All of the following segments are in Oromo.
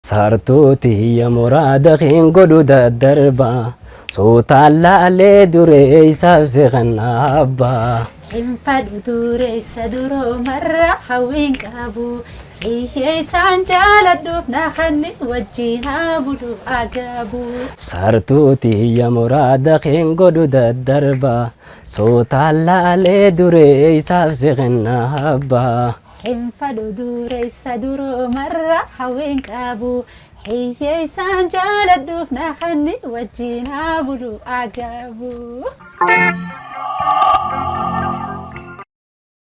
Sartuu tiyya muraada keen godhu daddarba suutaan laalee duree isaaf si kannaabba. Hin fadhu dureessa duroomarra hawwiin qabu. Hiyyeessaan jaaladhuuf na hanni wajjin haa bulu agabu. Sartuu tiyya muraada keen godhu daddarba suutaan laalee duree isaaf si kannaabba. Hin fadhu dureessa duroomarra hawwiin qabu. Hiyyeessaan jaaladhuuf na hanni wajjin haa bulu agabu.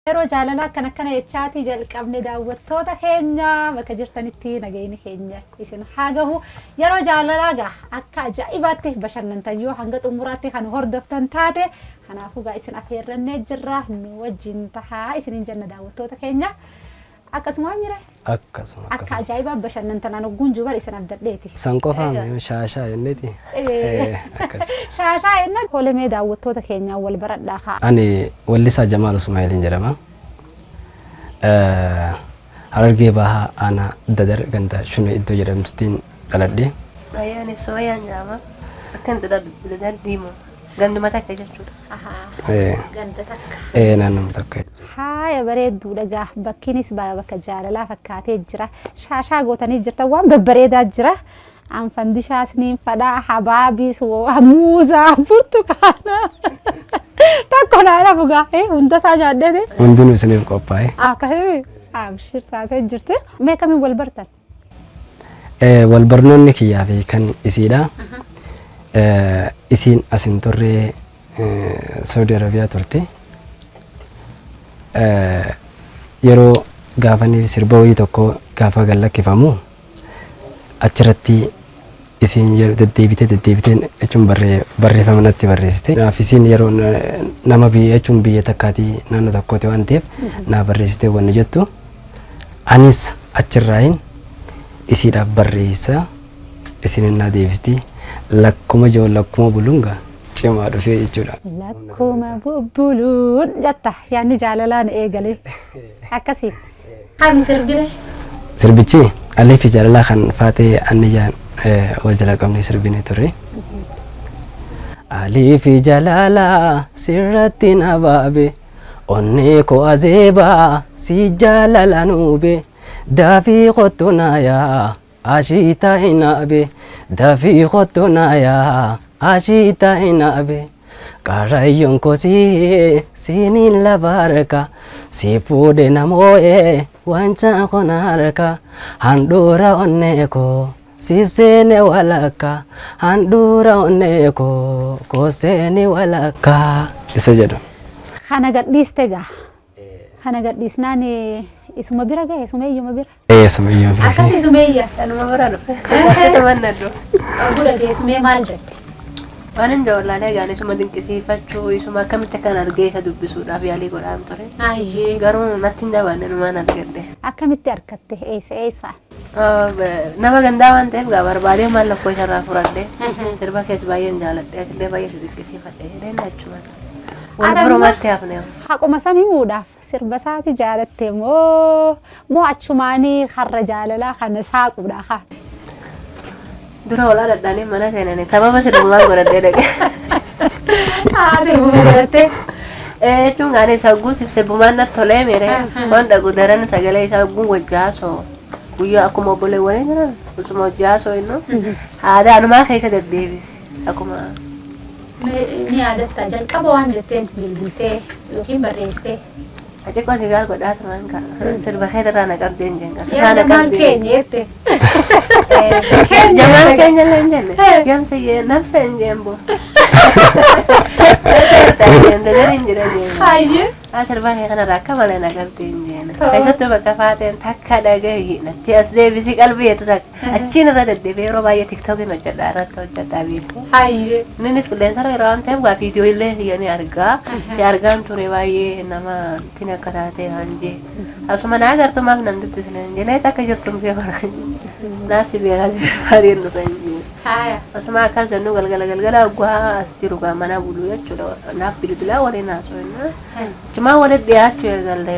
Yeroo jaalalaa akkana akkana jechaatii jalqabne daawwattoota keenya bakka jirtanitti nagayni keenya isin haa gahu. Yeroo jaalalaa gaa akka ajaa'ibaatti bashannantan yoo hanga xumuraatti kan hordoftan taate kanaafuu gaa isin afeerrannee jirra nu wajjin tahaa isiniin jenna daawwattoota keenya. Akkasuma mire Akkasuma akka akkasuma. ajaa'ibaa bashannantan an ogguun jubar isin abdadheeti. San qofaa shaashaa jenneeti. Akkas. Shaashaa jennaan holemee daawwattoota keenyaan wal baradhaa kaa. Ani wallisaa Jamaal Usmaa'iliin jedhama. Harargee Bahaa aanaa Dadar ganda Shunee iddoo jedhamtuttiin dhaladhe. Ayyaani Sumayyaan jedhama. Akkan itti dadar diimu. Ganduma takka jechuudha. Ganda takka. Naannoo takka. Haaya bareedduudha gaa bakkiinis bakka jaalalaa fakkaatee jira. Shaashaa gootanii jirta waan babbareedaa jira. An fandishaas niin fadhaa habaabiis muuzaa burtukaana. Tokko naa dhafu gaa hunda isaa nyaadheeti. Hundinuu isiniif qophaa'e. Akkasii abshir saatee jirti. Mee kamiin wal bartan? Wal barnoonni kiyyaa fi kan isiidha. Isiin as hin turre Saudi Arabiyaa turte. Yeroo gaafanii sirba wayii tokko gaafa gad lakkifamu achirratti isiin yeroo deddeebitee deddeebitee jechuun barreeffama natti barreessite. Naaf isiin yeroo nama biyya jechuun biyya takkaatii naannoo tokkooti waan ta'eef naa barreessitee wanni jettu. Anis achirraayin isiidhaaf barreessa isinin naa deebisti lakkuma jiru lakkuma bulunga cimaa dhufee jechuudha. Lakkuma bubbuluun jetta yaadni jaalalaan eegalee akkasii. Kami sirbire? Sirbichi Alii fi jaalalaa kan faatee anniyaan wal jala qabnee sirbinee turre. Alii fi jaalalaa sirratti na baabe onnee koo azeebaa si jaalala nuube daafii kottu naayaa ashiita hinaabe dafii kottu naayaa ashiita hinaabe qarayyoon kosii siiniin lafa harka si fuudhe namoo'ee wanca kona harka handhuura onnee koo si seene walakka handhuura onnee koo koo seeni walakka isa jedhu. Kana gadhiiste gaa. Kana gadhiisnaan isuma bira gahe sumeeyyuma bira. Sumeeyyuma bira gahe. Akkasii sumeeyya. Kanuma bira dhufe. Nama naddu. Oguu dhagee sumee maal jette? Waan hin jawwallaalee gaan isuma dinqisiifachuu isuma akkamitti akkan argee isa dubbisuudhaaf yaalii godhaan ture. Ayyee. Garuu natti hin jabaanne numaan argadhe. Akkamitti argatte eessa eessa? Nama gandaa waan ta'eef gaa barbaadee maal lakkoo isarraa fudhadhe sirba kees baay'een jaaladhe asillee baay'ee si dinqisiifadhe jedheen achumaan. Wal birumatti hafne. Haquma san himuudhaaf sirba isaati jaalatte moo moo achumaanii har'a jaalalaa kana saaquudha haate? Dura wal aladhaanii mana seenanii sababa sirbumaan godhadhee dhaqe. Sirbuma godhattee. Jechuun gaanii isa guusiif sirbumaan natti tolee miire waan dhaqu daran sagalee isaa guun wajjaasoo guyyaa akkuma obboleewwanii jiran osuma wajjaasoo innu aadaa anumaa keessa deddeebise akkuma. Ni yaadatta jalqaba waan jetteen bilbiltee yookiin barreessitee. Xiqqoo sigaar godhaa turan ka sirba keetirraa na qabdee hin jenne. Yaa Jamaal keenya jette. Jamaal keenya illee hin jenne. Gamsa jee nafsa hin jeen boo. Dadar hin jira jeen. Hayyee. Haa sirba kee kanarraa akka malee na qabdee hin jeen. seena. Keessattuu bakka faateen takka dhagahi natti as deebisii qalbii jettu takka achiin irra deddeebi'ee yeroo baay'ee tiktookiin hojjedha irratti hojjedha beektu. Hayyee. Innis qilleensarra yeroo waan ta'eef gaa viidiyoo illee ni argaa. Si argaan ture baay'ee nama tin akka taate hanjee. Asuma naa agartumaaf nan dubbisne hanjee. Nees akka jirtu hin beeku. Naas si beekaa si barbaadeen dhufe hanjee. Haya. Asuma akkas jennu galgala galgala gaa as jiru gaa mana bulu jechuudha. Naaf bilbilaa waliin haasofna. Achumaan walitti dhiyaachuu eegalle.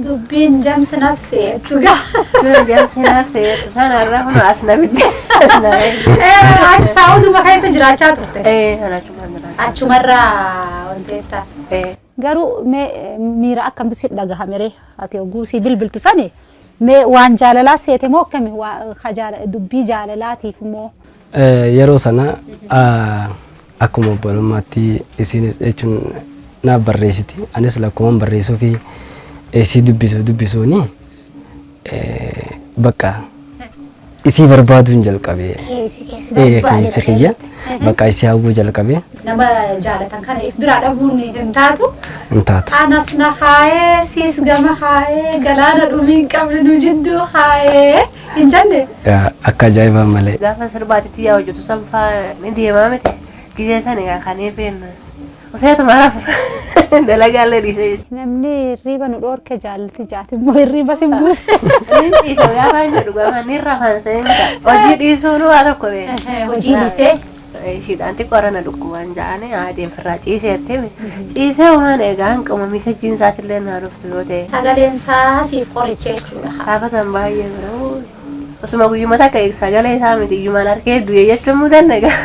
Dubbiin jamsi nafsi jettu gaa. Jamsi nafsi jettu sanarra kun as na bidde. Saa'uduma keessa jiraachaa turte. Ee achumaan jiraachaa. Achumarraa wanteetta. Ee. Garuu mee miira akkamtu si dhagahame ree ati hogguu si bilbiltu sani mee waan jaalalaa seete moo akkami dubbii jaalalaatiif moo? Yeroo sana akkuma obbolummaatti isiin jechuun naaf barreessiti. Anis lakkumaan barreessuu fi isii dubbisu dubbisuuni bakka isii barbaaduun jalqabe. Keessi kiyya bakka isii hawwuu jalqabe. Nama jaalatan kana if biraa dhabuun hin taatu. Hin taatu. Anas na haayee siis gama haayee galaana dhumii hin qabne nu jidduu haayee hin jenne. Akka ajaa'ibaa malee. Gaafa sirbaatitti yaa hojjetu san faa ni deemaa miti. Gizee sani kan beekna. Oseetuma rafu dalagaallee dhiisee. Namni hirriiba nu dhoorke jaalalti jaati immoo hirriiba si buuse. Inni ciisa gaafa inni jedhu gaafa inni rafan seensa. Hojii dhiisuun waa tokko beekna. Hojii dhiistee? Ishiidhaan xiqqoo irra na dhukkubaan ja'anii aadeen firraa ciisee jettee ciisee waan egaa hanquma miisa jiinsaatillee naa dhuftu yoo ta'e. Sagaleen isaa siif qoricha jechuudha. Gaafa san baay'ee biroo osuma guyyuma takka sagalee isaa miti iyyumaan harkee du'e jechuun mudanne egaa.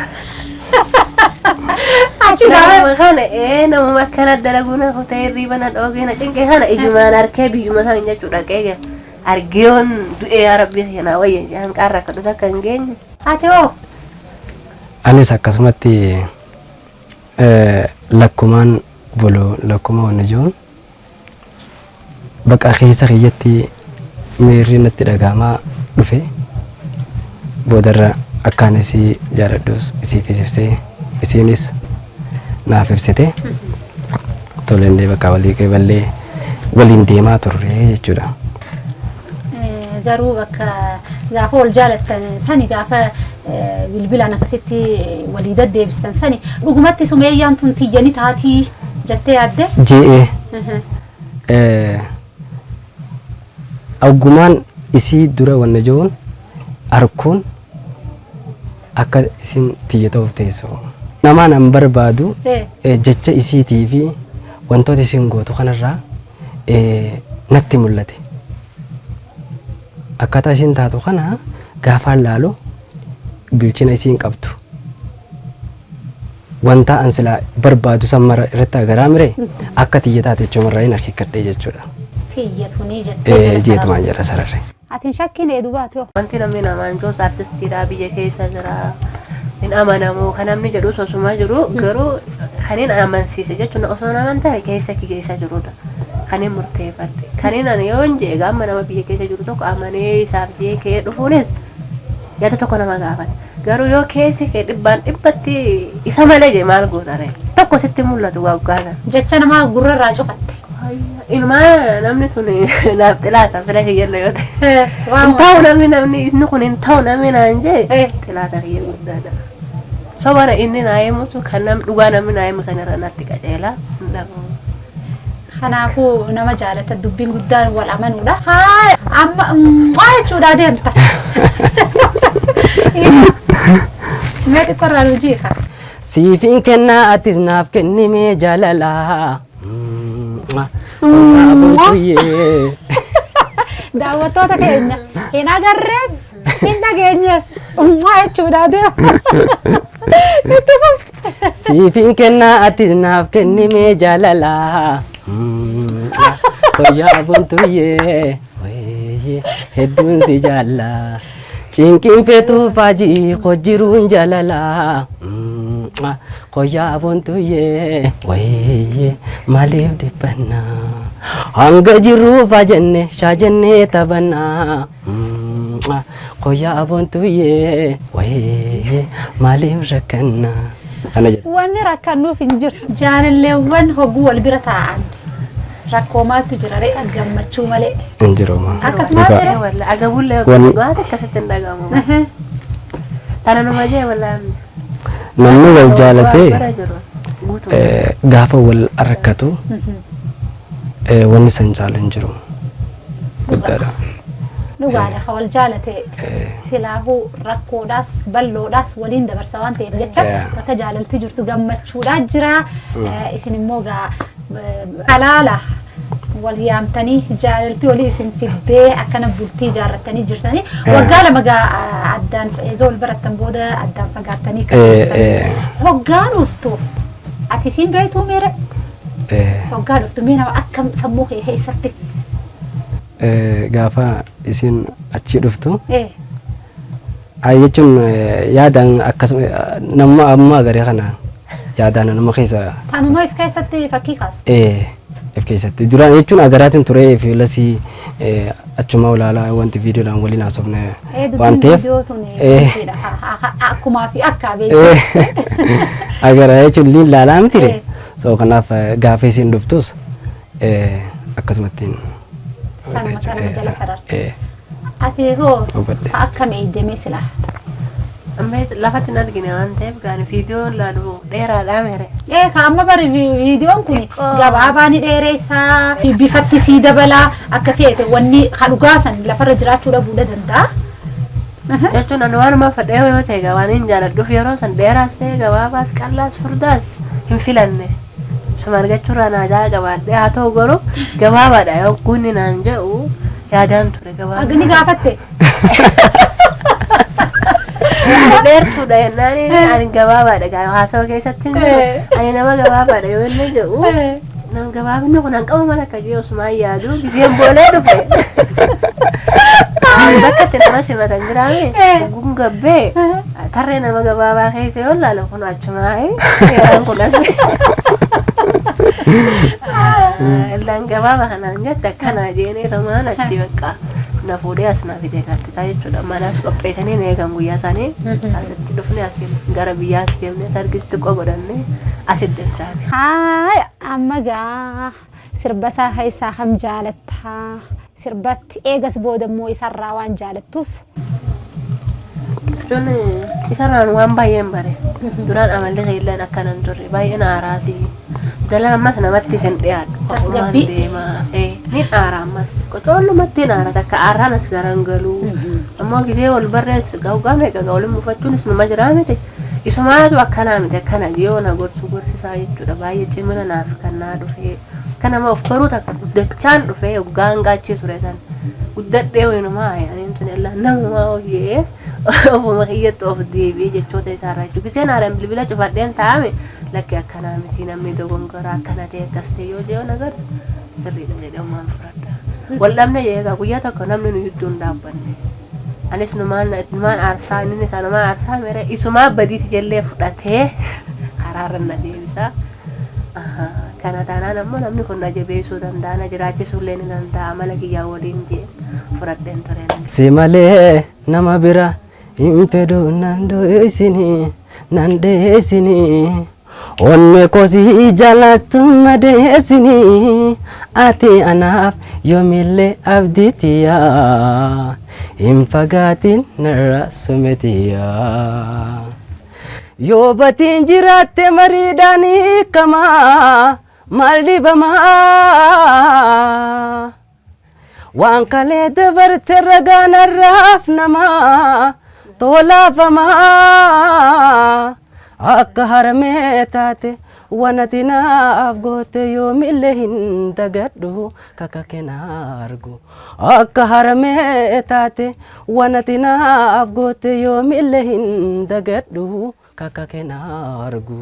Achi gaafa. Namuma kana namuma akkana dalaguu na kutee hirriiba na dhoogee na cinqee kana iyyumaan harkee biyyuma san jechuudha dhaqee argeeyoon du'e yaa rabbi naa wayya hanqaarra akka dhufe akka hin geenye. Ati hoo? Anis akkasumatti lakkumaan bulu lakkuma wanni jiruun bakka keessa kiyyatti miirri natti dhagahamaa dhufe boodarra akkaan isii jaaladhus isiif ibsee isiinis naaf ibsite tolellee bakka walii qaballee waliin deemaa turre jechuudha. Garuu bakka gaafa wal jaalattan sani gaafa bilbilaan akkasitti walii deddeebistan sani dhugumatti sumeeyyaan tun tiyyani taatii jettee yaadde? Je'ee oggumaan isii dura wanna jiruun arkuun akka isin tiyya ta'uuf teessu. Namaan an barbaadu jecha isiitii fi wantoota isin gootu kanarraa natti mul'ate. Akkaataa isin taatu kana gaafaan laalu bilchina isiin qabdu. Wanta an silaa barbaadu san mara irratti agaraa mire akka tiyya taate jechuumarraa hin akeekkadhee jechuudha. Tiyyatunii jettee jala sararre. Jeetumaan jala sararre. Ati hin shakkinee dubaati hoo? Wanti namni namaan jiru artistiidha biyya keessa jira. Hin amanamu kan namni jedhus osuma jiru garuu kan hin amansiise jechuun osoo naman ta'e keessa kee keessa jirudha. Kan hin murteeffadhe. Kan hin ani yoo hin jee gaama nama biyya keessa jiru tokko amanee isaaf jee kee dhufuunis yaada tokko nama gaafata. Garuu yoo keessi kee dhibbaan dhibbatti isa malee jee maal goota ree? Tokko sitti mul'atu waggaa sana. Jecha namaa gurra irraa cufatte. Ilmaa namni sun naaf xilaata fira kiyyalla yoo ta'e. Hin ta'u namni namni inni kun hin ta'u namni naan jee xilaata kiyya guddaadha. Sobana inni naa himutu kan nam dhugaa namni naa himu sanirra natti qajeela hin dhabu. Kanaafuu nama jaalata dubbiin guddaan wal amanuudha. Haa amma waa jechuudha deemta. Mee xiqqoo irraa nu jiika. Siifin kennaa atis naaf kennimee jaalalaa. Daawwattoota keenya hin agarrees hin dhageenyes waa jechuudha deema. Itti fufi. Siifin kennaa atis naaf kennimee jaalalaa. Fayyaa buntuyyee hedduun si jaallaa. Cinqiin feetuu faajii hojjiruun jaalalaa. Qoyyaa buntuyyee maaliif dhiphannaa. Hanga jirruu faajenne shaajennee taphannaa. Qoyyaa buntuyyee maaliif rakkannaa. Kana jedha. Wanni rakkannuuf hin jirtu. Jaalalleewwan hogguu wal bira taa'an Rakkoo maaltu jira ree gammachuu malee. Hin jiru. Akkasuma Dhugaa. Walla agabullee waan akkasitti hin dhagahamu. Tana numa jee walla. Namni wal jaalatee Bara jiru. Guutuu. Gaafa wal rakkatu wanni san caalu hin jiru. Guddaadha. Dhugaadha ka wal jaalate silaahuu rakkoodhaas bal'oodhaas waliin dabarsa waan ta'eef jecha bakka jaalalti jirtu gammachuudhaa jira. Isin immoo gaa halaala wal yaamtanii jaalalti walii isin fiddee akkana bultii ijaarrattanii jirtanii waggaa 2 gaa addaan eega wal barattan booda addaan fagaattanii kan keessan. Waggaa dhuftu ati isiin beektuu meere? Waggaa dhuftu mee nama akkam sammuu kee keessatti? Gaafa isin achi dhuftu ay jechuun yaadaan akkasuma nama amma agaree kana yaadaan nama keessa. Tanuma if keessatti fakkii kaasta. If keessatti duraan jechuun agaraatiin ture fi lasii achuma olaalaa wanti viidiyoodhaan waliin haasofne waan Dubbiin ta'eef viidiyoo tun akkumaa fi akka beektu. Agara jechuun liin laalaa miti re. So kanaaf gaafa isin dhuftus akkasumattiin Sanuma kanuma jala sararte. Ati hoo Hubadhe. akkam eeyyamee silaa? Amma lafatti hin argine waan ta'eef gaani viidiyoon laalu dheeraadhaa mere. Ka amma bari viidiyoon kun gabaabaa ni dheeressaa bifatti sii dabalaa akka feete wanni ka dhugaa san lafarra jiraachuu dhabuu danda'a. Jechuun ani waanuma fedhee yoo ta'e waan hin jaaladhuuf yeroo san dheeraas ta'e gabaabaas qal'aas furdaas hin filanne. Suma argachuurraa naajaa qabaadhee haa ta'u garuu gabaabaadha yoo gunni naan jedhu yaadaan ture gabaabaa. Agni gaafatte. Dheertuudha jennaan ani gabaabaadha haasawa keessatti hin jiru. Ani nama gabaabaadha yoo inni jedhu nama gabaabinni kun hanqama mala akka jee osumaan yaadu gizeen boolee dhufe. Bakka itti nama simatan jiraame gun gabbee tarree nama gabaabaa keessa yoo ilaale kun achumaa dheeraan kun as. Illaan gabaabaa kanaan jette akkana jeenee tomaan achi bakka na fuudhee as na fide kaattitaa jechuudha. Manas qopheessanii na eegan guyyaa isaanii asitti dhufne asiin gara biyyaas deemnee sargis xiqqoo godhannee asitti dachaane. Haaya amma gaa sirba isaa keessaa kam jaalattaa? Sirbatti eegas booda immoo isarraa waan jaalattus. Jechuun isarraan waan baay'een bare. Duraan amalli keellaan akkana hin turre baay'een aaraasi. Dalan ammas namatti isin dhiyaadhu. Tasgabbii. Deemaa. Ni aara ammas. Qocollumatti hin aara takka aaraan as garangaluu. Ammoo gisee wal barrees gawgaa meeqa waliin mufachuunis numa jiraa miti. Isumaatu akkanaa miti akkana yoo na gorsu gorsisaa jechuudha. Baay'ee cimina naaf kan naa dhufee. Akka nama of baruu takka guddachaan dhufee hoggaan gaachii ture san. Guddadhee wayinumaa aniin tun illaa namumaa hojii ofuma kiyyatti of deebi'ee jechoota isaarraa jechuudha. Giseen haadhaan bilbila cufadheen taa'ame lakki akkanaa miti namni dogongoraa akkana ta'e akkas ta'e yoo jedhu nagarra sirriidha jedhee uumaan fudhadha. Wal dhabne eegaa guyyaa tokko namni nu gidduu hin dhaabbanne. Anis numaan aarsaa inni isaa numaan aarsaa mere isumaa badiiti jellee fudhatee karaarra na deebisa. Kana taanaan ammoo namni kun na jabeessuu danda'a na jiraachisuu illee ni danda'a amala kiyyaa waliin jee fudhadheen ture. Si malee nama bira hin fedhu nan dho'isini nan dheessini Onne kosii jaallattu madeessini ati anaaf yoomillee abdiitiya hin fagaatin narra sumetiya. Yoo batiin jiraatte mariidhaan hiikama maal dhibamaa. Waan kalee dabarte ragaan har'aaf nama tolaafamaa. Akka harmee taate waan ati naaf goote yoomillee hin dagadhu kaka kena argu. Akka harmee taate waan ati naaf goote yoomillee hin dagadhu kaka kena argu.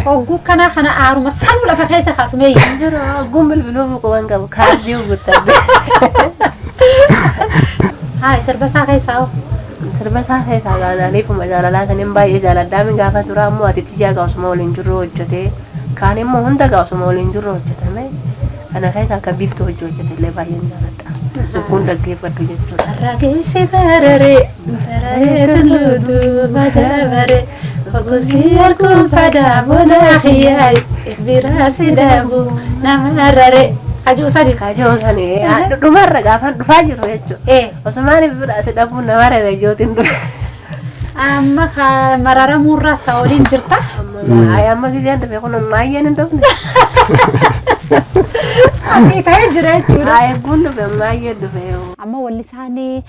Hogguu kana kana aaruma sanuu lafa keessa kaasumee. Jiru hogguun bilbiluu muka waan qabu kaardii guuttadhe. Haa sirba isaa keessaa hoo? Sirba isaa keessaa gaanaaniifuma jaalalaa saniin baay'ee jaaladhaa min gaafa duraa immoo ati tiyyaa gaasuma waliin jirru hojjetee kaan immoo hunda gaasuma waliin jirru hojjetame kana keessa akka biiftuu hojii hojjete illee baay'een jaaladha. Hogguun dhaggeeffadhu jechuudha. Rageessi bararee bararee tulluutu madabare hoggusii arguun fadaa bona xiyyaay biraa si dhabu nama raree. Hajuu sadi. Kaajoo sani dhumarra gaafan dhufaa jiru jechuudha. Osumaan bira asi dhabuun nama rarajootiin dhufe. Amma mararamuurraas ka waliin jirta. Amma gizeen dhufe kun maayyeen hin dhufne. Asii ta'ee jira jechuudha. Eegguun dhufe maayyeen dhufe. Amma walli isaanii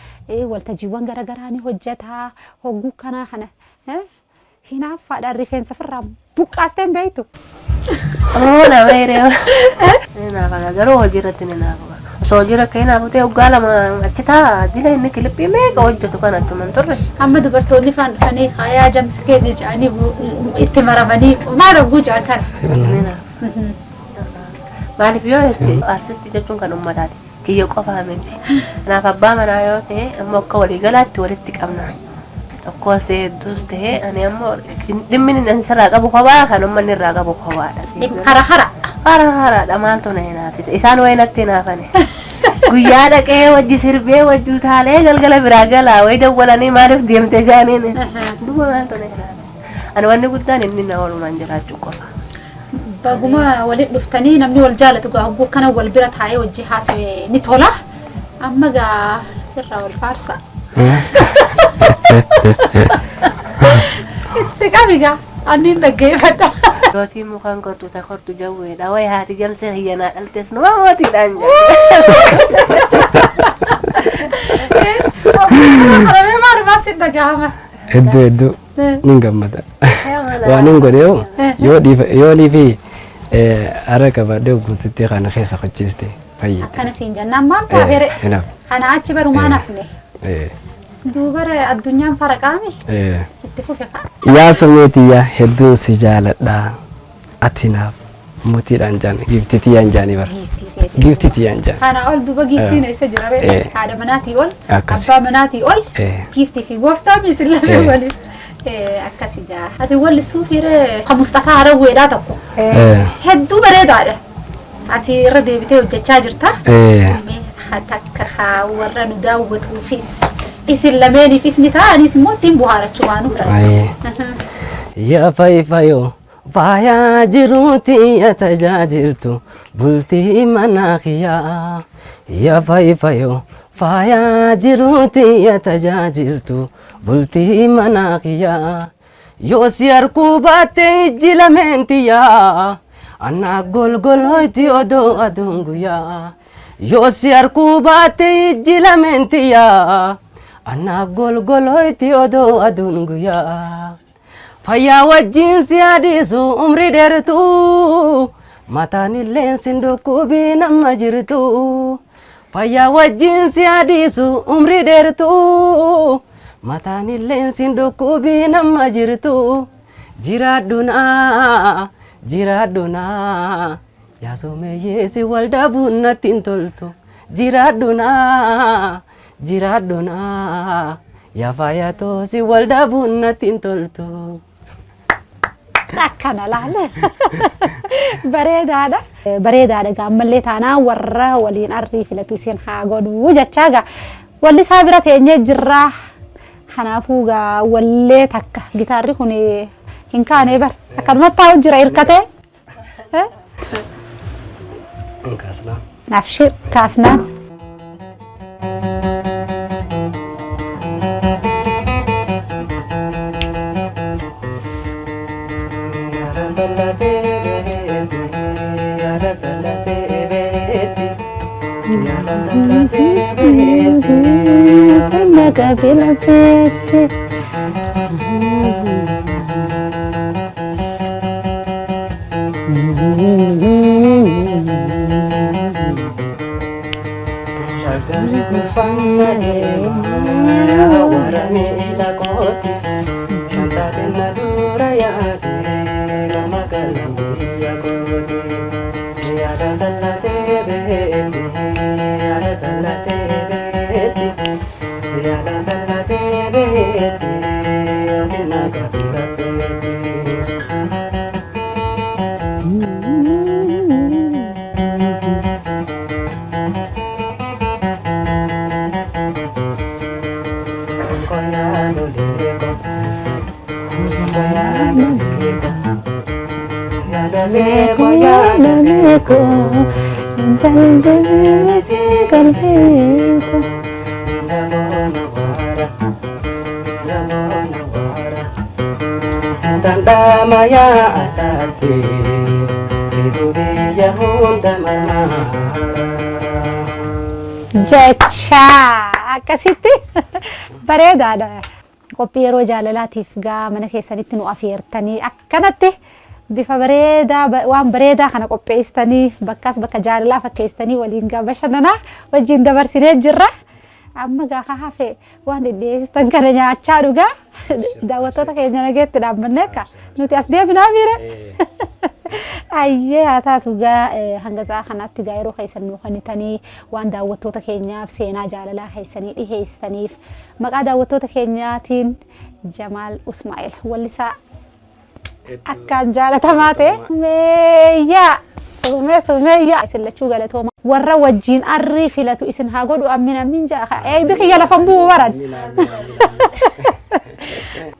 waltajjiiwwan garaagaraa ni hojjeta. Hogguu kana kana hinaaffaadhaan rifeensa ofirraa buqqaastee hin beektu. Ammoo nama hiree. Ni naafa garuu hojii irratti ni naafa. Osoo hojii irra ka'ee naafu ta'e waggaa lama achi taa'a dila inni kilippii meeqa hojjetu kan achuma hin turre. Amma dubartoonni faan dhufanii hayaa jamsi keenya jedhanii itti maramanii maal hogguu jedhan kana. Ni naafa. Maaliif yoo jette artistii jechuun kan uummataati. Kiyya qofaa miti. Kanaaf abbaa manaa yoo ta'e ammoo akka waliigalaatti walitti qabna. Tokkos ta'e hedduus ta'e ani ammoo dhimmi inni sirraa qabu kophaa kan uummanni irraa qabu kophaadha. Hara hara. Hara haraadha maaltu na hinaafsise isaan wayi natti hinaafane. Guyyaa dhaqee wajji sirbee wajji utaalee galgala biraa galaa wayi dawwalanii maaliif deemte jaaniin. Duuba maaltu na hinaafsise. Ani wanni guddaan inni na walumaan jiraachuu qofa. Baguma walitti dhuftanii namni wal jaalatu gaa hogguu kana wal bira taa'ee wajji haasawee ni tola. Amma gaa irraa wal faarsa. Itti qabi gaa ani dhaggeeffadha. Lootii mukaan kortu ta kortu jawweedha wayi haati jamsee hiyyanaa dhaltes numa mootiidhaan jedhe. Haramee maalumaa sin dhagahama. Hedduu hedduu nin gammada. Waan hin godhe yoo yoo dhiifa yoo dhiifi har'a qabadhee guututti kana keessa qochiste fayyade. Akkana siin jennaan maal taafere. Hinaaf. Kana achi barumaan hafne. Duubara addunyaan faraqaami itti fufe fa'a. Yaa sumeetiyyaa hedduun si jaaladha. Ati naaf mootiidhaan jaan giiftii tiyyaan jaanii bara. Giiftii teeti. Giiftii tiyyaan jaan. Kana ol duuba giiftiin eessa jira ree? Haadha manaatii ol, Akkasi. abbaa manaatii ol, giiftii fi gooftaa miisin lameen waliin. Akkasi gaa. Ati walli suufii kan Mustafaa Harawweedhaa tokko. Hedduu bareedaadha. Ati irra deebitee hojjechaa jirta. Mee takka haa warra nu daawwatuufis isin lameeniifis ni ta'a anis immoo ittiin bohaarachuu waanu. Yaa fayyoo faayaa jiruuti yaa tajaajiltu bultii mana kiyyaa. Yaa fayyoo faayaa jiruuti yaa tajaajiltu bultii mana kiyyaa. Yoo si harkuu baatte ijji lameen tiyyaa. Anaa golgolooyti odoo aduun guyyaa. Yoo si harkuu baatte ijji lameen tiyyaa. Anaa golgolooyti odoo aduun guyyaa. Fayyaa wajjin si adiisu umrii dheertuu. Mataan illeen sin dhukkubii nama jirtu. Fayyaa wajjin si adiisu umrii dheertuu. Mataan illeen sin dhukkubii nama jirtu. Jiraadhu naa jiraadhu naa yaa sumeeyyee si wal dhabuun natti hin toltu. Jiraadhu naa jiraadhu naa yaa faayatoo si wal dhabuun natti hin toltu. Akkana laale. Bareedaadha. Bareedaadha gaa ammallee taanaa warra waliin arrii filatu isin haa godhuu jechaa gaa. Walli isaa bira teenyee jirraa. Kanaafuu gaa wallee takka gitaarri kun hin kaanee bara. Akkanumatti taa'u jira hirkatee. Kaasnaa. Abshir kaasnaan. Qabila beekte. Shaggarri kuufanna deemaa warra miila kooti. Shantaatinna dura yaate gama galma kooti. Yaada sallasee beeti yaada sallasee beeti yaada sallasee beeti yookiin qabira beeti. Leko ya leko. Dandeemsee galfeetu. Tandama yaa alatti situ biyya hunda marmara. Jecha akkasitti bareedaadha. Qophii yeroo jaalalaatiif gaa mana keessanitti nu afeertanii akkanatti bifa bareedaa waan bareedaa kana qopheessitanii bakkaas bakka jaalalaa fakkeessitanii waliin gaa bashannanaa wajjin dabarsinee jirra. Amma gaa ka hafe waan dhidhiyeessitan kana nyaachaa dhugaa daawwattoota keenya nageetti dhaabbannee akka nuti as deebinaa miire. Ayyee haa taatu gaa hanga sa'a kanaatti gaa yeroo keessan nuu kennitanii waan daawwattoota keenyaaf seenaa jaalalaa keessanii dhiheessitaniif maqaa daawwattoota keenyaatiin Jamaal Usmaa'il wallisaa akkaan jaalatamaa ta'e. Meeyyaa suumee suumeeyyaa isin lachuu galatooma. Warra wajjin arrii filatu isin haa godhu ammin ammin ja'a. Eebbi kiyya lafan bu'u baran.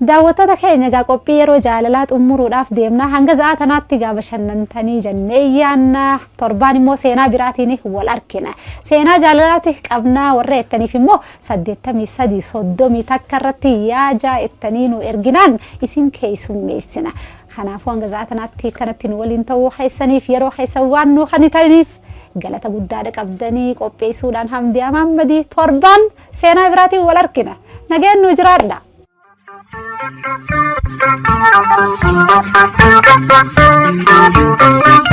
Daawwattoota keenya egaa qophii yeroo jaalalaa xumuruudhaaf deemna. Hanga sa'a tanaatti egaa bashannantanii jennee yaanna. Torbaan immoo seenaa biraatiin wal argina. Seenaa jaalalaati qabnaa warra jettaniif immoo 83 31 irratti yaajaa jettanii nu erginaan isin keessummeessina. Kanaafuu hanga sa'a tanaatti kanatti nu waliin ta'uu keessaniif yeroo keessan waan nu kennitaniif galata guddaadha qabdanii qopheessuudhaan Hamdiyaa Mahammadii torbaan seenaa biraatiin wal argina. Nageen nu jiraadha. Thank you.